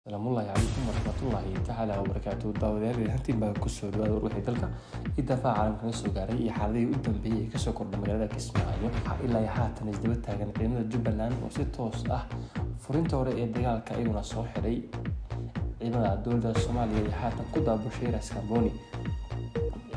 Asalaamullaahi calaykum waraxmatullaahi tacaala wabarakaatu. Daawadayaal, hantiin baa kusoo dhawaada war wixii dalka iyo daafaha caalamka naga soo gaaray iyo xaaladihii u dambeeyey ee kasoo kordha magaalada Kismaayo. Waxaa ilaa iyo haatan isdaba taagan ciidamada Jubbaland oo si toos ah furinta hore ee dagaalka iyaguna soo xiray. Ciidamada dowladda Soomaaliya iyo haatan ku daabushay Raskamboni.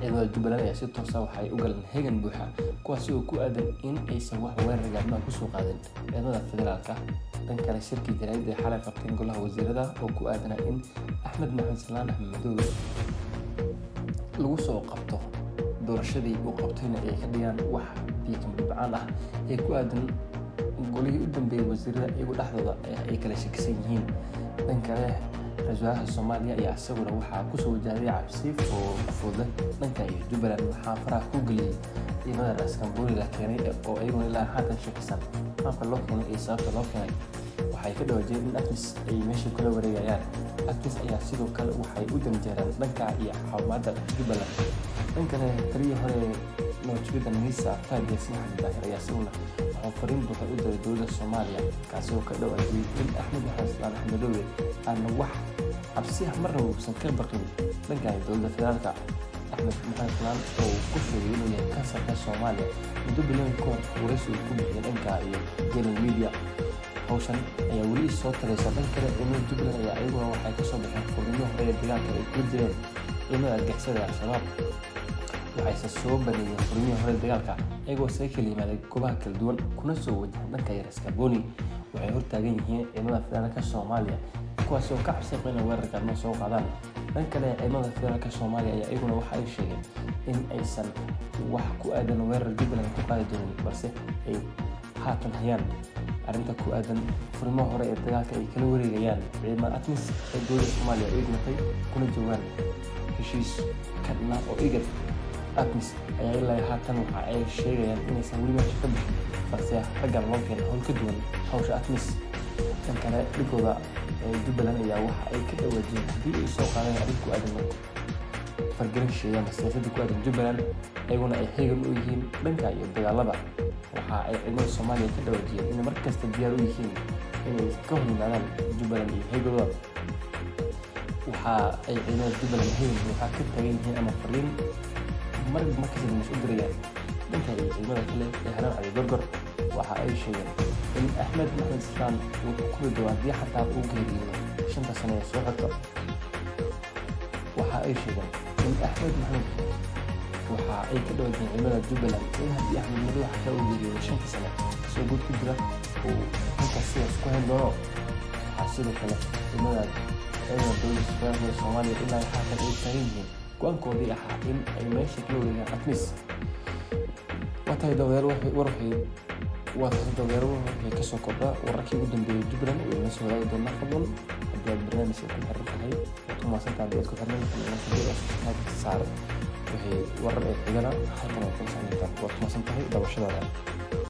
Ciidamada Jubbaland ayaa si toos ah waxay u galeen hegan buuxa, kuwaasi oo ku aadan in aysan wax weerar gaadmaha kusoo qaadin ciidamada federaalka. Dhan kale, shirkii jaraa'id ay xalay qabteen golaha wasiirada oo ku aadanaa in Axmed Maxamed Salaan Axmed Madoobe lagu soo qabto doorashadii uu qabtayna ay ka dhigaan wax biyo kama dhibcaan ah ee ku aadan golihii u dambeeyey wasiirada iyagu dhexdooda ay kala shakisan yihiin. Dhan kale, ra-iisul wasaaraha Soomaaliya ayaa isaguna waxaa kusoo wajahday cabsi oo ku dhanka iyo Jubbaland. Waxaa faraha ku geliyey ciidamada Raaskambooni la keenay oo iyaguna ilaa haatan shakisan qaabka loo keenay iyo sababta loo keenay. Waxay ka dhawaajiyeen in ATMIS ay meesha kula wareegayaan. ATMIS ayaa sidoo kale waxay u janjeereen dhanka iyo caawimaadda Jubbaland. Dhan kale, taliyii hore nabadgelyada Nisa Fahad Yaasiin Xaji Daahir ayaa isaguna wuxuu fariin buuxa u diray dowladda Soomaaliya, kaasi oo ka dhawaajiyey in Axmed Maxamed Islaan Axmed Madoobe aan wax cabsi ah marnaba uusan ka baqin dhanka dowladda federaalka. Axmed Maxamed Islaan oo ku sheegay inuu yahay kansarka Soomaaliya muddo bilooyin ka hor waraysi uu ku bixiyay dhanka iyo Galen Media. Hawshan ayaa weli soo taraysa. Dhan kale, ciidamada Jubbaland ayaa iyaguna waxay kasoo baxeen furniimo hore ee dagaalka ay kula jireen ciidamada argagixisada ee Al-Shabaab. Waxayse soo baneeyeen furmihii hore dagaalka iyagoo isaga kala yimaaday goobaha kala duwan kuna soo wajahan dhanka Raskamboni. Waxay hortaagan yihiin ciidamada federaalka Soomaaliya, kuwaasi oo ka cabsi qaba inay weerar gaadmo soo qaadaan. Dhan kale, ciidamada federaalka Soomaaliya ayaa iyaguna waxa ay sheegeen in aysan wax ku aadan weerar Jubbaland ku qaadi doonin, balse ay haatan hayaan arrinta ku aadan furimaha hore ee dagaalka ay kala wareegayaan ciidamada ATMIS ee dowladda Soomaaliya ay dhimatay kuna joogaan heshiis ka dhana oo IGAD. ATMIS ayaa ilaa haatan waxa ay sheegayaan inaysan weli meesha ka bixin, balse raggan loo keenay howl ka duwan hawsha ATMIS. Dhan kale, dhigooda ee Jubbaland ayaa waxa ay ka dhawaajiyeen haddii ay soo qaadeen arrin ku aadan fargelin shisheeye ama siyaasadda ku aadan Jubbaland, iyaguna ay heegan u yihiin dhanka iyo dagaalada. Waxa ay ciidamada Soomaaliya ka dhawaajiyeen inay markasta diyaar u yihiin inay ka hor yimaadaan Jubbaland iyo heegadooda. Waxa ay ciidamada Jubbaland heegan buuxa ka taagan yihiin ama fariin mar markasta u dirayaan dhanka iyo ciidamada kale ee Haram Cali Gorgor. Waxa ay sheegeen in Axmed Maxamed Islaan uu xukumi doono haddii xataa uu geeriyoodo 5ta sano ee soo xigta. Waxa ay sheegeen in Axmed Maxamed, waxa ay ka dhawaajiyeen ciidamada Jubbaland in haddii Axmed Madoobe xataa uu geeriyoodo 5ta sano isagoo guud ku jira uu halkaas sidaas ku hayn doono. Waxaa sidoo kale ciidamada dowladda federaalka Soomaaliya ilaa haatan ay taagan yihiin go-aankoodii ahaa in ay meesha kala wareegaan ATMIS. Waa tahay daawadayaal, war waa tahay daawadayaal wixii kasoo kordha wararkii ugu dambeeyey Jubbaland way inoo soo wadaagi doonaa. Fadlan haddii aad barnaamijka ku xiran tahay waad ku mahadsantahay, haddii aad ku xirnayn fadlan inoo subscribe saar. Wixii warar ee xigana halkan waad kala socon doontaan. Waad ku mahadsan tahay daawashadaada.